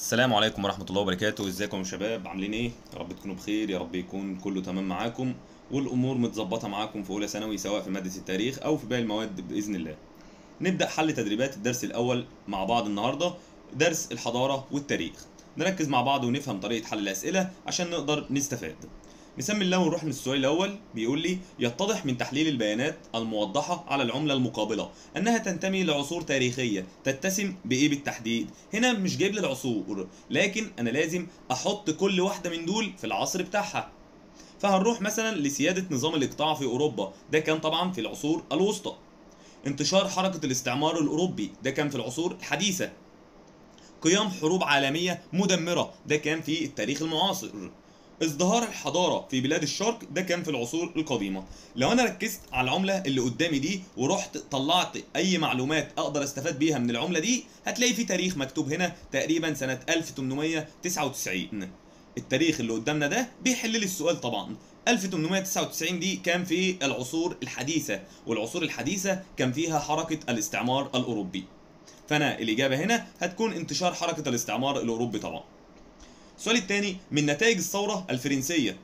السلام عليكم ورحمة الله وبركاته. ازيكم يا شباب، عاملين ايه؟ يا رب تكونوا بخير، يا رب يكون كله تمام معاكم والامور متظبطة معاكم في اولى ثانوي، سواء في مادة التاريخ او في باقي المواد باذن الله. نبدأ حل تدريبات الدرس الاول مع بعض النهاردة، درس الحضارة والتاريخ. نركز مع بعض ونفهم طريقة حل الاسئلة عشان نقدر نستفاد. نسمي الله ونروح للسؤال الاول. بيقول لي: يتضح من تحليل البيانات الموضحة على العملة المقابلة انها تنتمي لعصور تاريخية تتسم بايه بالتحديد؟ هنا مش جايب لي العصور، لكن انا لازم احط كل واحدة من دول في العصر بتاعها. فهنروح مثلا لسياده نظام الاقطاع في اوروبا، ده كان طبعا في العصور الوسطى. انتشار حركة الاستعمار الاوروبي، ده كان في العصور الحديثة. قيام حروب عالمية مدمرة، ده كان في التاريخ المعاصر. ازدهار الحضارة في بلاد الشرق، ده كان في العصور القديمة. لو انا ركزت على العملة اللي قدامي دي ورحت طلعت اي معلومات اقدر استفاد بيها من العملة دي، هتلاقي في تاريخ مكتوب هنا تقريبا سنة 1899. التاريخ اللي قدامنا ده بيحل لي السؤال طبعا. 1899 دي كان في العصور الحديثة، والعصور الحديثة كان فيها حركة الاستعمار الاوروبي. فانا الاجابة هنا هتكون انتشار حركة الاستعمار الاوروبي طبعا. السؤال الثاني: من نتائج الثورة الفرنسية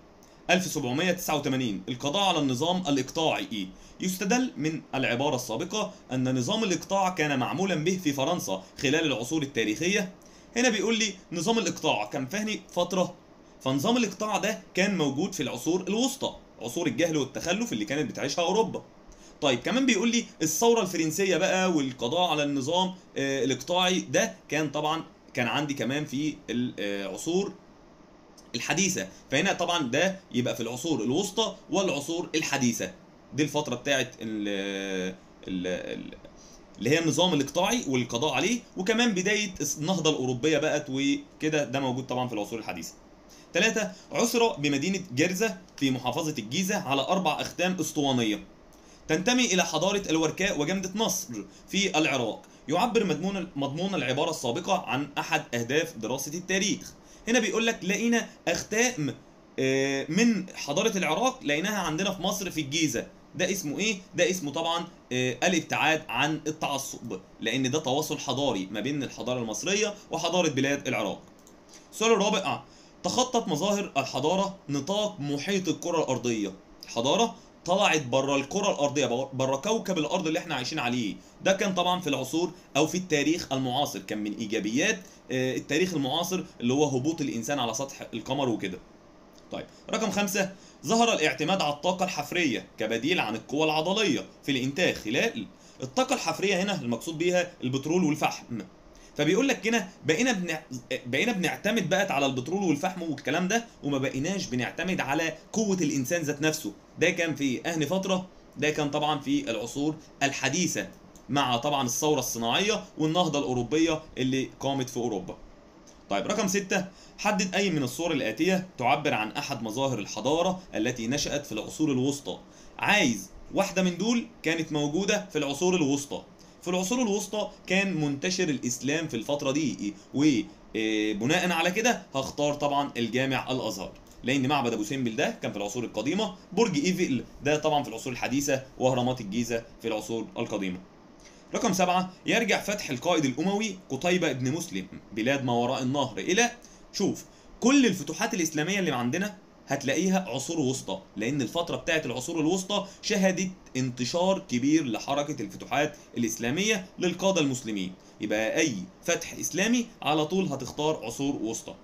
1789 القضاء على النظام الإقطاعي. يستدل من العبارة السابقة أن نظام الإقطاع كان معمولا به في فرنسا خلال العصور التاريخية. هنا بيقول لي نظام الإقطاع كان فهني فترة، فنظام الإقطاع ده كان موجود في العصور الوسطى، عصور الجهل والتخلف اللي كانت بتعيشها أوروبا. طيب كمان بيقول لي الثورة الفرنسية بقى والقضاء على النظام الإقطاعي ده كان طبعا كان عندي كمان في العصور الحديثة. فهنا طبعا ده يبقى في العصور الوسطى والعصور الحديثة، دي الفترة بتاعت اللي هي النظام الإقطاعي والقضاء عليه، وكمان بداية النهضة الأوروبية بقت وكده، ده موجود طبعا في العصور الحديثة. 3. عثر بمدينة جرزة في محافظة الجيزة على 4 أختام أسطوانية تنتمي إلى حضارة الوركاء وجمدة نصر في العراق. يعبر مضمون العبارة السابقة عن أحد أهداف دراسة التاريخ. هنا بيقول لك لقينا أختام من حضارة العراق لقيناها عندنا في مصر في الجيزة. ده اسمه إيه؟ ده اسمه طبعا الابتعاد عن التعصب، لأن ده تواصل حضاري ما بين الحضارة المصرية وحضارة بلاد العراق. السؤال الرابع: تخطت مظاهر الحضارة نطاق محيط الكرة الأرضية. الحضارة طلعت بره الكرة الأرضية، بره كوكب الأرض اللي احنا عايشين عليه. ده كان طبعا في العصور أو في التاريخ المعاصر، كان من إيجابيات التاريخ المعاصر اللي هو هبوط الإنسان على سطح القمر وكده. طيب رقم 5: ظهر الاعتماد على الطاقة الحفرية كبديل عن القوة العضلية في الإنتاج خلال. الطاقة الحفرية هنا المقصود بيها البترول والفحم. فبيقول لك هنا بقينا بنعتمد بقت على البترول والفحم والكلام ده، وما بقيناش بنعتمد على قوة الإنسان ذات نفسه. ده كان في أهل فترة، ده كان طبعا في العصور الحديثة مع طبعا الثورة الصناعية والنهضة الأوروبية اللي قامت في أوروبا. طيب رقم 6: حدد أي من الصور الآتية تعبر عن أحد مظاهر الحضارة التي نشأت في العصور الوسطى. عايز واحدة من دول كانت موجودة في العصور الوسطى. في العصور الوسطى كان منتشر الإسلام في الفترة دي، وبناء على كده هختار طبعا الجامع الأزهر، لأن معبد أبو سمبل ده كان في العصور القديمة، برج إيفل ده طبعا في العصور الحديثة، وأهرامات الجيزة في العصور القديمة. رقم 7: يرجع فتح القائد الأموي قتيبة ابن مسلم بلاد ما وراء النهر إلى. شوف كل الفتوحات الإسلامية اللي عندنا هتلاقيها عصور وسطى، لأن الفترة بتاعت العصور الوسطى شهدت انتشار كبير لحركة الفتوحات الإسلامية للقادة المسلمين. يبقى أي فتح إسلامي على طول هتختار عصور وسطى.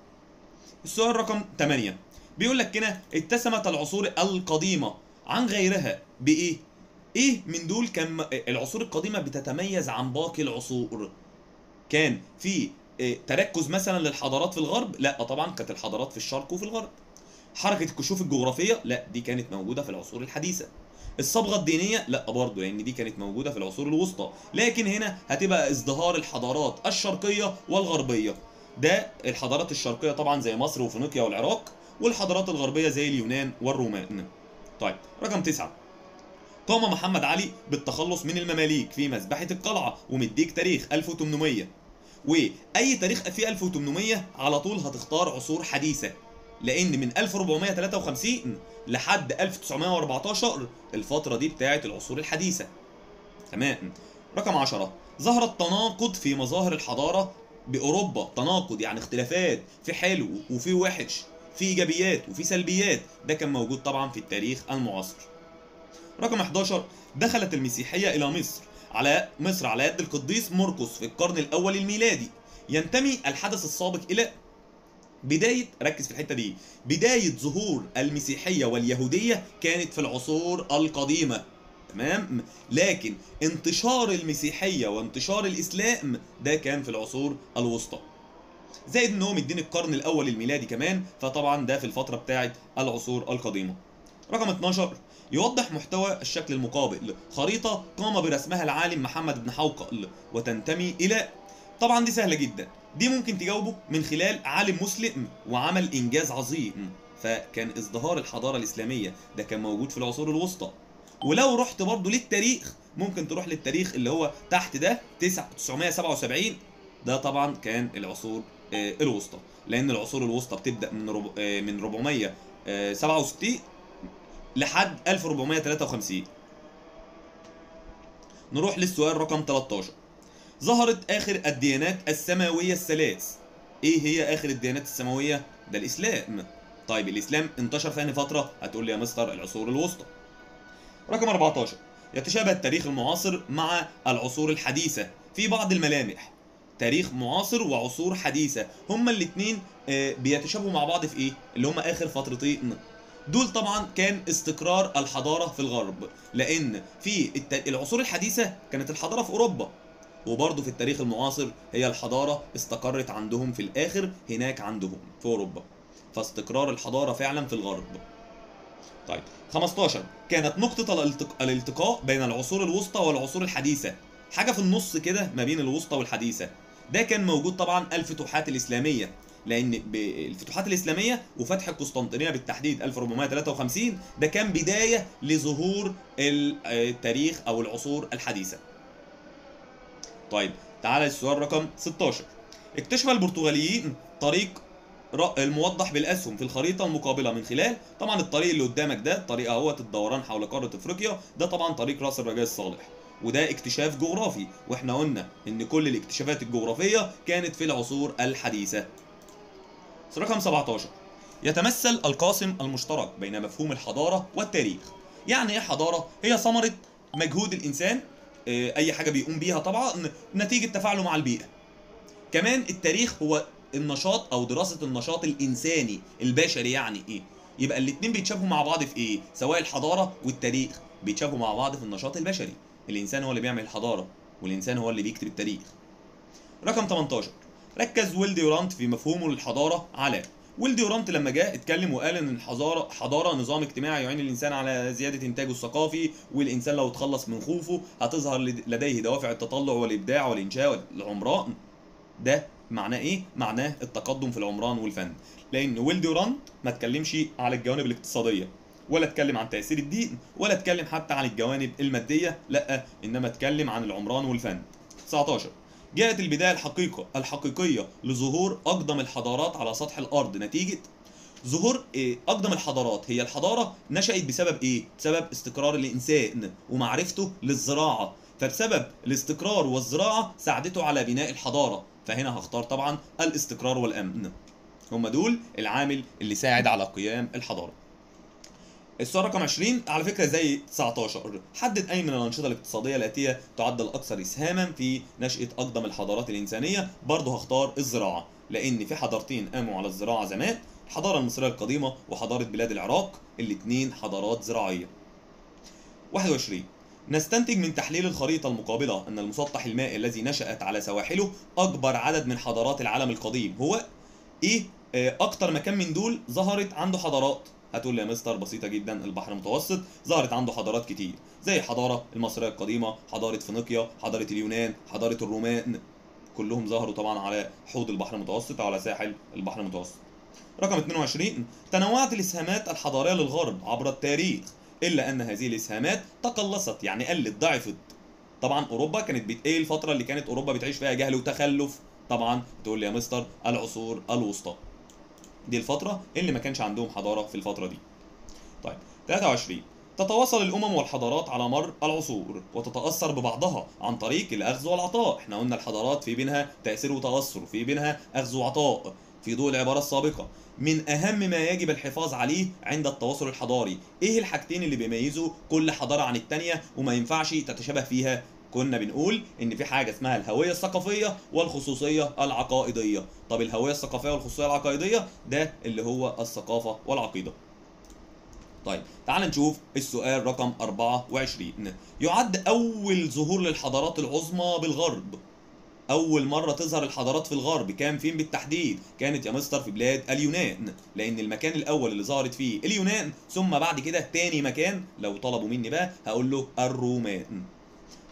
السؤال رقم 8 بيقول لك هنا: اتسمت العصور القديمة عن غيرها بإيه؟ إيه من دول كان العصور القديمة بتتميز عن باقي العصور؟ كان في تركز مثلا للحضارات في الغرب؟ لا طبعا كانت الحضارات في الشرق وفي الغرب. حركة الكشوف الجغرافية؟ لا دي كانت موجودة في العصور الحديثة. الصبغة الدينية؟ لا برضه، لأن دي كانت موجودة في العصور الوسطى. لكن هنا هتبقى ازدهار الحضارات الشرقية والغربية. ده الحضارات الشرقية طبعا زي مصر وفينيقيا والعراق، والحضارات الغربية زي اليونان والرومان. طيب رقم 9: قام محمد علي بالتخلص من المماليك في مذبحة القلعة، ومديك تاريخ 1800. وأي تاريخ في 1800 على طول هتختار عصور حديثة، لأن من 1453 لحد 1914 الفترة دي بتاعت العصور الحديثة. تمام. رقم 10: ظهر التناقض في مظاهر الحضارة باوروبا، تناقض يعني اختلافات، في حلو وفي وحش، في ايجابيات وفي سلبيات، ده كان موجود طبعا في التاريخ المعاصر. رقم 11، دخلت المسيحية الى مصر على يد القديس مرقس في القرن الاول الميلادي. ينتمي الحدث السابق الى بداية، ركز في الحتة دي، بداية ظهور المسيحية واليهودية كانت في العصور القديمة، تمام؟ لكن انتشار المسيحية وانتشار الإسلام ده كان في العصور الوسطى. زائد ان هو مدين القرن الأول الميلادي كمان، فطبعا ده في الفترة بتاعة العصور القديمة. رقم 12، يوضح محتوى الشكل المقابل خريطة قام برسمها العالم محمد بن حوقل وتنتمي إلى، طبعا دي سهلة جدا، دي ممكن تجاوبه من خلال عالم مسلم وعمل إنجاز عظيم، فكان ازدهار الحضارة الإسلامية ده كان موجود في العصور الوسطى. ولو رحت برضو للتاريخ ممكن تروح للتاريخ اللي هو تحت ده 977، ده طبعا كان العصور الوسطى، لأن العصور الوسطى بتبدأ من 467 لحد 1453. نروح للسؤال رقم 13، ظهرت آخر الديانات السماوية الثلاث. إيه هي آخر الديانات السماوية؟ ده الإسلام. طيب الإسلام انتشر في أنهي فترة؟ هتقول لي يا مستر العصور الوسطى. رقم 14، يتشابه التاريخ المعاصر مع العصور الحديثة في بعض الملامح. تاريخ معاصر وعصور حديثة هما الاتنين بيتشابهوا مع بعض في إيه؟ اللي هما آخر فترتين دول. طبعا كان استقرار الحضارة في الغرب، لأن في العصور الحديثة كانت الحضارة في أوروبا، وبرضه في التاريخ المعاصر هي الحضارة استقرت عندهم في الآخر هناك عندهم في أوروبا، فاستقرار الحضارة فعلا في الغرب. طيب 15، كانت نقطة الالتقاء بين العصور الوسطى والعصور الحديثة، حاجة في النص كده ما بين الوسطى والحديثة، ده كان موجود طبعا الفتوحات الإسلامية، لأن الفتوحات الإسلامية وفتح القسطنطينية بالتحديد 1453 ده كان بداية لظهور التاريخ أو العصور الحديثة. طيب تعالى السؤال رقم 16، اكتشف البرتغاليين طريق الموضح بالاسهم في الخريطة المقابلة من خلال، طبعا الطريق اللي قدامك ده الطريق اهوت الدوران حول قارة افريقيا، ده طبعا طريق راس الرجاء الصالح، وده اكتشاف جغرافي، واحنا قلنا ان كل الاكتشافات الجغرافية كانت في العصور الحديثة. رقم 17، يتمثل القاسم المشترك بين مفهوم الحضارة والتاريخ. يعني ايه حضارة؟ هي ثمره مجهود الانسان، اي حاجة بيقوم بيها طبعا نتيجة تفاعله مع البيئة. كمان التاريخ هو النشاط او دراسة النشاط الانساني البشري. يعني ايه؟ يبقى الاتنين بيتشابهوا مع بعض في ايه؟ سواء الحضارة والتاريخ بيتشابهوا مع بعض في النشاط البشري، الانسان هو اللي بيعمل الحضارة والانسان هو اللي بيكتب التاريخ. رقم 18، ركز ويل ديورانت في مفهومه للحضاره على، ويل ديورانت لما جاء اتكلم وقال ان الحضارة حضارة نظام اجتماعي يعين الانسان على زيادة انتاجه الثقافي، والانسان لو اتخلص من خوفه هتظهر لديه دوافع التطلع والابداع والانشاء والعمران. ده معناه ايه؟ معناه التقدم في العمران والفن، لان ويل ديورانت ما اتكلمش على الجوانب الاقتصادية، ولا اتكلم عن تاثير الدين، ولا اتكلم حتى عن الجوانب المادية، لا انما اتكلم عن العمران والفن. 19، جاءت البداية الحقيقية لظهور أقدم الحضارات على سطح الأرض نتيجة ظهور أقدم الحضارات. هي الحضارة نشأت بسبب إيه؟ بسبب استقرار الإنسان ومعرفته للزراعة، فبسبب الاستقرار والزراعة ساعدته على بناء الحضارة، فهنا هختار طبعا الاستقرار والأمن، هما دول العامل اللي ساعد على قيام الحضارة. السؤال رقم 20 على فكرة زي 19، حدد أي من الأنشطة الاقتصادية الآتية تعد الأكثر إسهاما في نشأة أقدم الحضارات الإنسانية. برضه هختار الزراعة، لأن في حضارتين قاموا على الزراعة زمان، الحضارة المصرية القديمة وحضارة بلاد العراق، الاتنين حضارات زراعية. 21، نستنتج من تحليل الخريطة المقابلة أن المسطح المائي الذي نشأت على سواحله أكبر عدد من حضارات العالم القديم هو إيه؟ أكتر مكان من دول ظهرت عنده حضارات. هتقول لي يا مستر بسيطة جدا، البحر المتوسط ظهرت عنده حضارات كتير، زي الحضارة المصرية القديمة، حضارة فينيقيا، حضارة اليونان، حضارة الرومان، كلهم ظهروا طبعا على حوض البحر المتوسط أو على ساحل البحر المتوسط. رقم 22، تنوعت الإسهامات الحضارية للغرب عبر التاريخ، إلا أن هذه الإسهامات تقلصت، يعني قلت ضعفت. طبعا أوروبا كانت إيه الفترة اللي كانت أوروبا بتعيش فيها جهل وتخلف؟ طبعا تقول لي يا مستر العصور الوسطى، دي الفترة اللي ما كانش عندهم حضارة في الفترة دي. طيب 23، تتواصل الأمم والحضارات على مر العصور وتتأثر ببعضها عن طريق الأخذ والعطاء. احنا قلنا الحضارات في بينها تأثير وتأثر، في بينها أخذ وعطاء. في ضوء العبارة السابقة، من أهم ما يجب الحفاظ عليه عند التواصل الحضاري، إيه الحاجتين اللي بيميزوا كل حضارة عن التانية وما ينفعش تتشابه فيها؟ كنا بنقول إن في حاجة اسمها الهوية الثقافية والخصوصية العقائدية. طب الهوية الثقافية والخصوصية العقائدية ده اللي هو الثقافة والعقيدة. طيب تعال نشوف السؤال رقم 24. يعد أول ظهور للحضارات العظمى بالغرب. أول مرة تظهر الحضارات في الغرب كان فين بالتحديد؟ كانت يا مستر في بلاد اليونان، لأن المكان الأول اللي ظهرت فيه اليونان، ثم بعد كده تاني مكان لو طلبوا مني بقى هقول له الرومان.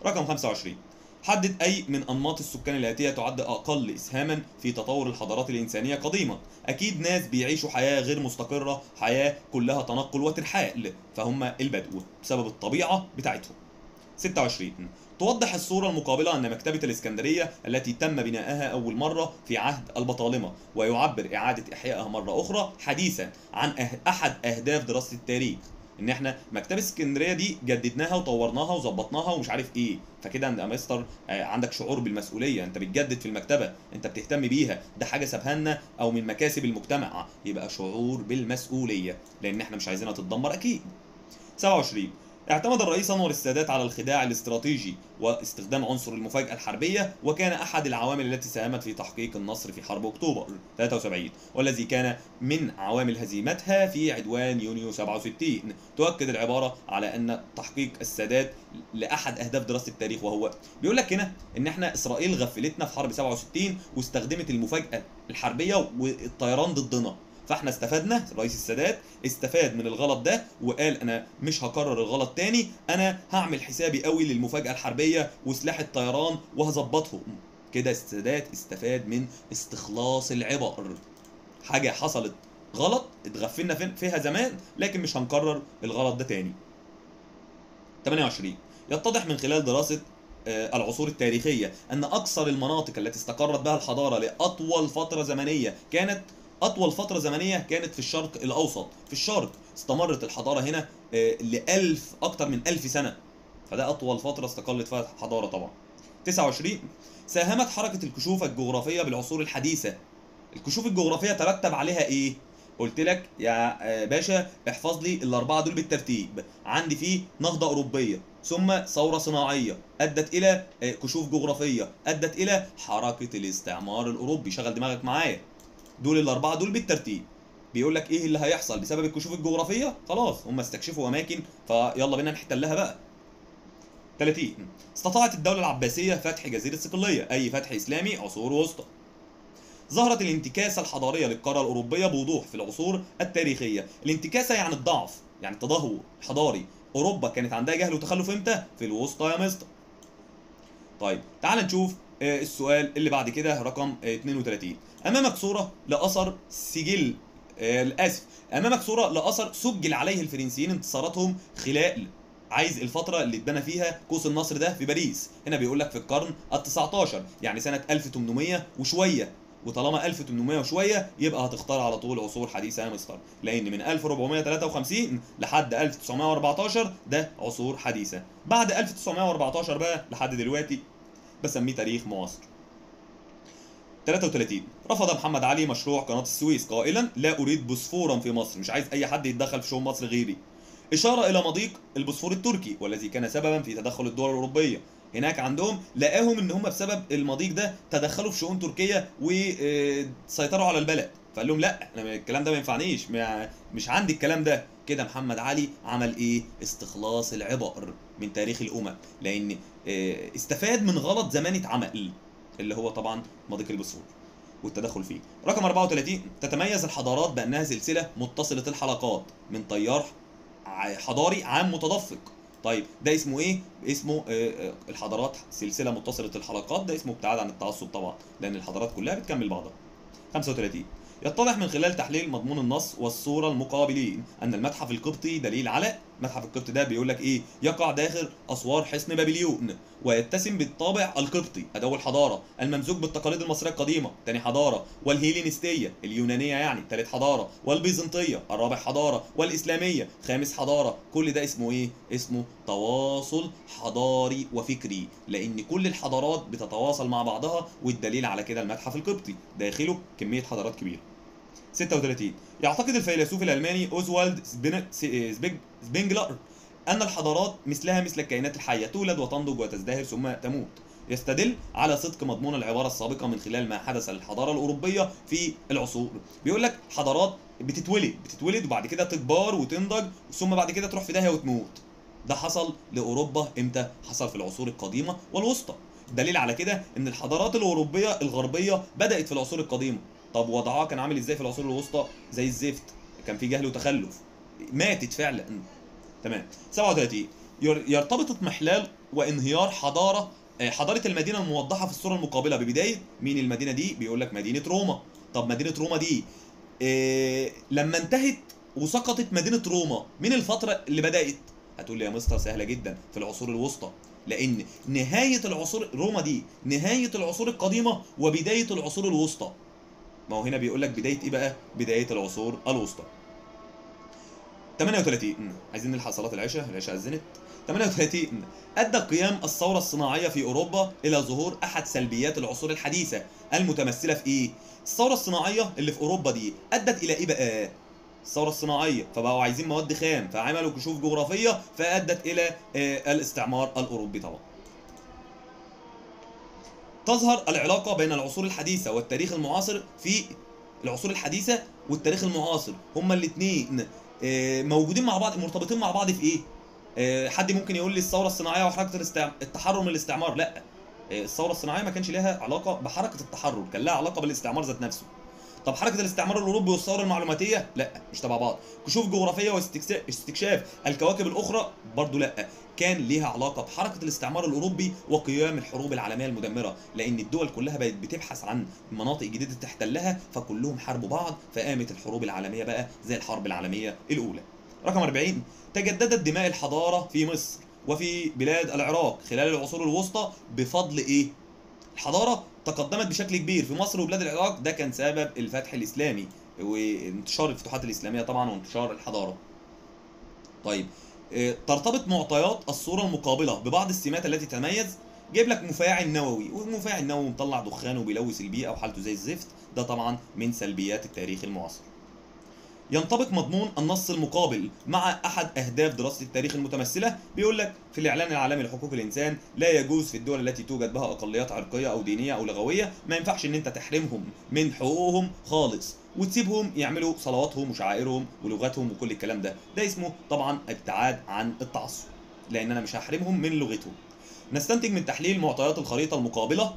رقم 25. حدد أي من أنماط السكان الآتية تعد أقل إسهاما في تطور الحضارات الإنسانية قديما. أكيد ناس بيعيشوا حياة غير مستقرة، حياة كلها تنقل وترحال، فهم البدو بسبب الطبيعة بتاعتهم. 26. توضح الصورة المقابلة أن مكتبة الإسكندرية التي تم بناءها أول مرة في عهد البطالمة، ويعبر إعادة إحيائها مرة أخرى حديثا عن أحد أهداف دراسة التاريخ. إن إحنا مكتبة اسكندرية دي جددناها وطورناها وظبطناها ومش عارف إيه، فكده يا مستر عندك شعور بالمسؤولية، أنت بتجدد في المكتبة، أنت بتهتم بيها، ده حاجة سابها لنا أو من مكاسب المجتمع، يبقى شعور بالمسؤولية لأن إحنا مش عايزينها تتدمر أكيد. 27. اعتمد الرئيس أنور السادات على الخداع الاستراتيجي واستخدام عنصر المفاجأة الحربية، وكان أحد العوامل التي ساهمت في تحقيق النصر في حرب أكتوبر 73، والذي كان من عوامل هزيمتها في عدوان يونيو 67. تؤكد العبارة على أن تحقيق السادات لأحد أهداف دراسة التاريخ، وهو بيقول لك هنا إن إحنا إسرائيل غفلتنا في حرب 67 واستخدمت المفاجأة الحربية والطيران ضدنا، فاحنا استفدنا، الرئيس السادات استفاد من الغلط ده وقال انا مش هكرر الغلط تاني، انا هعمل حسابي قوي للمفاجأة الحربية وسلاح الطيران وهظبطهم. كده السادات استفاد من استخلاص العبر، حاجة حصلت غلط اتغفلنا فيها زمان لكن مش هنكرر الغلط ده تاني. 28. يتضح من خلال دراسة العصور التاريخية أن أكثر المناطق التي استقرت بها الحضارة لأطول فترة زمنية كانت في الشرق الأوسط. في الشرق استمرت الحضارة هنا لألف، أكتر من 1000 سنة، فده أطول فترة استقلت فيها الحضارة طبعا. 29. ساهمت حركة الكشوف الجغرافية بالعصور الحديثة. الكشوف الجغرافية ترتب عليها إيه؟ قلت لك يا باشا احفظ لي الأربعة دول بالترتيب. عندي فيه نهضة أوروبية، ثم ثورة صناعية أدت إلى كشوف جغرافية، أدت إلى حركة الاستعمار الأوروبي. شغل دماغك معايا، دول الأربعة دول بالترتيب. بيقول لك إيه اللي هيحصل بسبب الكشوف الجغرافية؟ خلاص هم استكشفوا أماكن، فيلا بينا نحتلها بقى. 30. استطاعت الدولة العباسية فتح جزيرة صقلية، أي فتح إسلامي عصور وسطى. ظهرت الانتكاسة الحضارية للقارة الأوروبية بوضوح في العصور التاريخية. الانتكاسة يعني الضعف، يعني التدهور الحضاري. أوروبا كانت عندها جهل وتخلف إمتى؟ في الوسطى يا مستر. طيب تعال نشوف السؤال اللي بعد كده رقم 32. أمامك صورة لأثر سجل آسف، أمامك صورة لأثر سجل عليه الفرنسيين انتصاراتهم خلال، عايز الفترة اللي اتبنى فيها قوس النصر ده في باريس. هنا بيقول لك في القرن ال19، يعني سنة 1800 وشوية، وطالما 1800 وشوية يبقى هتختار على طول عصور حديثة يا مستر، لأن من 1453 لحد 1914 ده عصور حديثة. بعد 1914 بقى لحد دلوقتي بسميه تاريخ معاصر. 33. رفض محمد علي مشروع قناة السويس قائلا لا أريد بوسفورا في مصر، مش عايز أي حد يتدخل في شؤون مصر غيري. إشارة إلى مضيق البوسفور التركي والذي كان سببا في تدخل الدول الأوروبية. هناك عندهم لقاهم إن هم بسبب المضيق ده تدخلوا في شؤون تركيا وسيطروا على البلد، فقال لهم لا أنا الكلام ده ما ينفعنيش، مش عندي الكلام ده. كده محمد علي عمل إيه؟ استخلاص العبر من تاريخ الأمم، لأن استفاد من غلط زمان اتعمل اللي هو طبعا مضيق البوسفور والتدخل فيه. رقم 34. تتميز الحضارات بأنها سلسلة متصلة الحلقات من تيار حضاري عام متدفق. طيب ده اسمه ايه؟ اسمه الحضارات سلسلة متصلة الحلقات، ده اسمه ابتعاد عن التعصب طبعا، لأن الحضارات كلها بتكمل بعضها. 35. يتضح من خلال تحليل مضمون النص والصورة المقابلين أن المتحف القبطي دليل على المتحف القبطي ده بيقول لك ايه؟ يقع داخل اسوار حصن بابليون، ويتسم بالطابع القبطي، ادي اول حضارة، الممزوج بالتقاليد المصرية القديمة، ثاني حضارة، والهيلينستيه اليونانية يعني ثالث حضارة، والبيزنطيه الرابع حضارة، والاسلامية خامس حضارة. كل ده اسمه ايه؟ اسمه تواصل حضاري وفكري، لان كل الحضارات بتتواصل مع بعضها، والدليل على كده المتحف القبطي داخله كمية حضارات كبيرة. 36 يعتقد الفيلسوف الألماني أوزوالد سبينجلر أن الحضارات مثلها مثل الكائنات الحية، تولد وتنضج وتزدهر ثم تموت. يستدل على صدق مضمون العبارة السابقة من خلال ما حدث للحضارة الأوروبية في العصور. بيقول لك حضارات بتتولد وبعد كده تكبر وتنضج ثم بعد كده تروح في داهية وتموت. ده حصل لأوروبا إمتى؟ حصل في العصور القديمة والوسطى. دليل على كده إن الحضارات الأوروبية الغربية بدأت في العصور القديمة. طب وضعها كان عامل ازاي في العصور الوسطى؟ زي الزفت، كان في جهل وتخلف، ماتت فعلا. تمام. 37 يرتبط اضمحلال وانهيار حضارة المدينة الموضحة في الصورة المقابلة ببداية مين المدينة دي؟ بيقول لك مدينة روما. طب مدينة روما دي لما انتهت وسقطت مدينة روما، مين الفترة اللي بدات؟ هتقول لي يا مستر سهلة جدا، في العصور الوسطى، لان نهاية العصور روما دي نهاية العصور القديمة وبداية العصور الوسطى. ما هو هنا بيقول لك بداية ايه بقى؟ بداية العصور الوسطى. 38 عايزين نلحق صلاة العشاء، العشاء اذنت. 38 ادى قيام الثورة الصناعية في اوروبا الى ظهور احد سلبيات العصور الحديثة المتمثلة في ايه؟ الثورة الصناعية اللي في اوروبا دي ادت الى ايه بقى؟ الثورة الصناعية، فبقوا عايزين مواد خام، فعملوا كشوف جغرافية، فادت الى الاستعمار الاوروبي طبعا. تظهر العلاقة بين العصور الحديثة والتاريخ المعاصر في العصور الحديثة والتاريخ المعاصر، هما الاثنين موجودين مع بعض، مرتبطين مع بعض في ايه؟ حد ممكن يقول لي الثورة الصناعية وحركة التحرر من الاستعمار، لا، الثورة الصناعية ما كانش لها علاقة بحركة التحرر، كان لها علاقة بالاستعمار ذات نفسه. طب حركة الاستعمار الأوروبي والثورة المعلوماتية؟ لا، مش تبع بعض. كشوف جغرافية واستكشاف الكواكب الأخرى؟ برضو لا، كان ليها علاقة بحركة الاستعمار الأوروبي وقيام الحروب العالمية المدمرة، لأن الدول كلها بقت بتبحث عن مناطق جديدة تحتلها، فكلهم حاربوا بعض، فقامت الحروب العالمية بقى زي الحرب العالمية الأولى. رقم 40 تجددت دماء الحضارة في مصر وفي بلاد العراق خلال العصور الوسطى بفضل إيه؟ الحضارة تقدمت بشكل كبير في مصر وبلاد العراق، ده كان سبب الفتح الإسلامي وانتشار الفتوحات الإسلامية طبعا وانتشار الحضارة. طيب ترتبط معطيات الصورة المقابلة ببعض السمات التي تتميز. جايب لك مفاعل نووي، والمفاعل النووي مطلع دخان وبيلوث البيئة وحالته زي الزفت، ده طبعا من سلبيات التاريخ المعاصر. ينطبق مضمون النص المقابل مع احد اهداف دراسة التاريخ المتمثلة. بيقول لك في الاعلان العالمي لحقوق الانسان لا يجوز في الدول التي توجد بها اقليات عرقيه او دينية او لغوية، ما ينفعش ان انت تحرمهم من حقوقهم خالص وتسيبهم يعملوا صلواتهم وشعائرهم ولغتهم وكل الكلام ده، ده اسمه طبعا ابتعاد عن التعصب، لان انا مش هحرمهم من لغتهم. نستنتج من تحليل معطيات الخريطة المقابلة،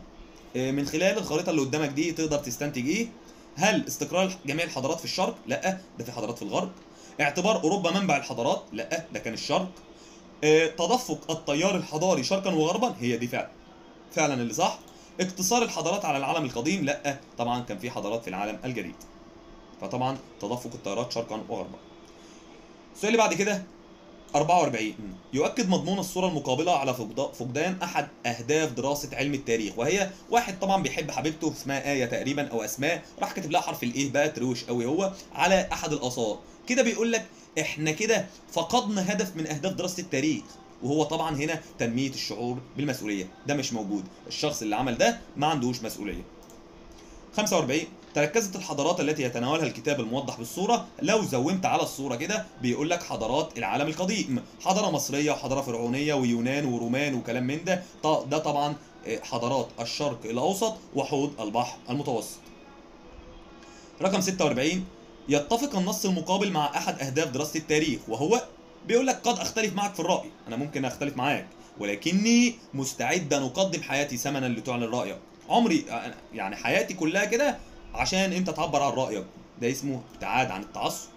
من خلال الخريطة اللي قدامك دي تقدر تستنتج ايه؟ هل استقرار جميع الحضارات في الشرق؟ لا، ده في حضارات في الغرب. اعتبار اوروبا منبع الحضارات؟ لا، ده كان الشرق. تدفق التيار الحضاري شرقا وغربا؟ هي دي فعلا اللي صح. اقتصار الحضارات على العالم القديم؟ لا، طبعا كان في حضارات في العالم الجديد. فطبعا تدفق التيارات شرقا وغربا. السؤال اللي بعد كده 44 يؤكد مضمون الصورة المقابلة على فقدان أحد أهداف دراسة علم التاريخ، وهي واحد طبعا بيحب حبيبته اسمها آية تقريبا أو أسماء، راح كاتب لها حرف الإيه بقى، تروش قوي هو على أحد الآثار. كده بيقول لك إحنا كده فقدنا هدف من أهداف دراسة التاريخ، وهو طبعا هنا تنمية الشعور بالمسؤولية، ده مش موجود، الشخص اللي عمل ده ما عندوش مسؤولية. 45 تركزت الحضارات التي يتناولها الكتاب الموضح بالصورة. لو زومت على الصورة كده بيقول لك حضارات العالم القديم، حضارة مصرية وحضارة فرعونية ويونان ورومان وكلام من ده، ده طبعا حضارات الشرق الأوسط وحوض البحر المتوسط. رقم 46 يتفق النص المقابل مع أحد أهداف دراسة التاريخ، وهو بيقول لك قد أختلف معك في الرأي، أنا ممكن أختلف معاك ولكني مستعد أن أقدم حياتي ثمنا لتعلن رأيك، عمري يعني حياتي كلها كده عشان انت تعبر عن رأيك، ده اسمه ابتعاد عن التعصب.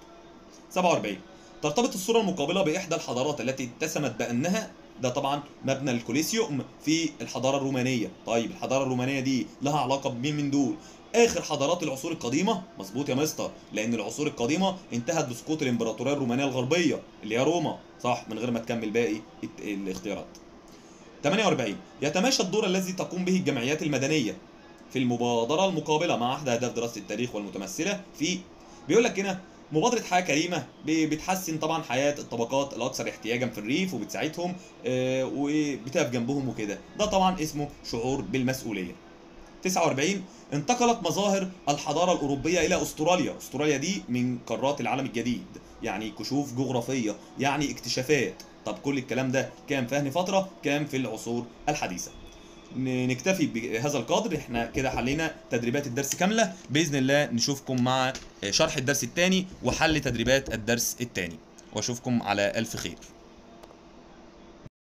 47 ترتبط الصورة المقابلة بإحدى الحضارات التي اتسمت بأنها، ده طبعا مبنى الكوليسيوم في الحضارة الرومانية. طيب الحضارة الرومانية دي لها علاقة بمين من دول؟ اخر حضارات العصور القديمة. مظبوط يا مستر، لان العصور القديمة انتهت بسقوط الامبراطورية الرومانية الغربية اللي هي روما، صح، من غير ما تكمل باقي الاختيارات. 48 يتماشى الدور الذي تقوم به الجمعيات المدنية في المبادرة المقابلة مع احد اهداف دراسة التاريخ والمتمثله في، بيقول لك هنا مبادرة حياة كريمة بتحسن طبعا حياة الطبقات الاكثر احتياجا في الريف وبتساعدهم وبتقف جنبهم وكده، ده طبعا اسمه شعور بالمسؤولية. 49 انتقلت مظاهر الحضارة الأوروبية إلى أستراليا. أستراليا دي من قارات العالم الجديد، يعني كشوف جغرافية، يعني اكتشافات. طب كل الكلام ده كان في أنهي فترة؟ كان في العصور الحديثة. نكتفي بهذا القدر، احنا كده حلينا تدريبات الدرس كاملة. بإذن الله نشوفكم مع شرح الدرس الثاني وحل تدريبات الدرس الثاني، واشوفكم على ألف خير.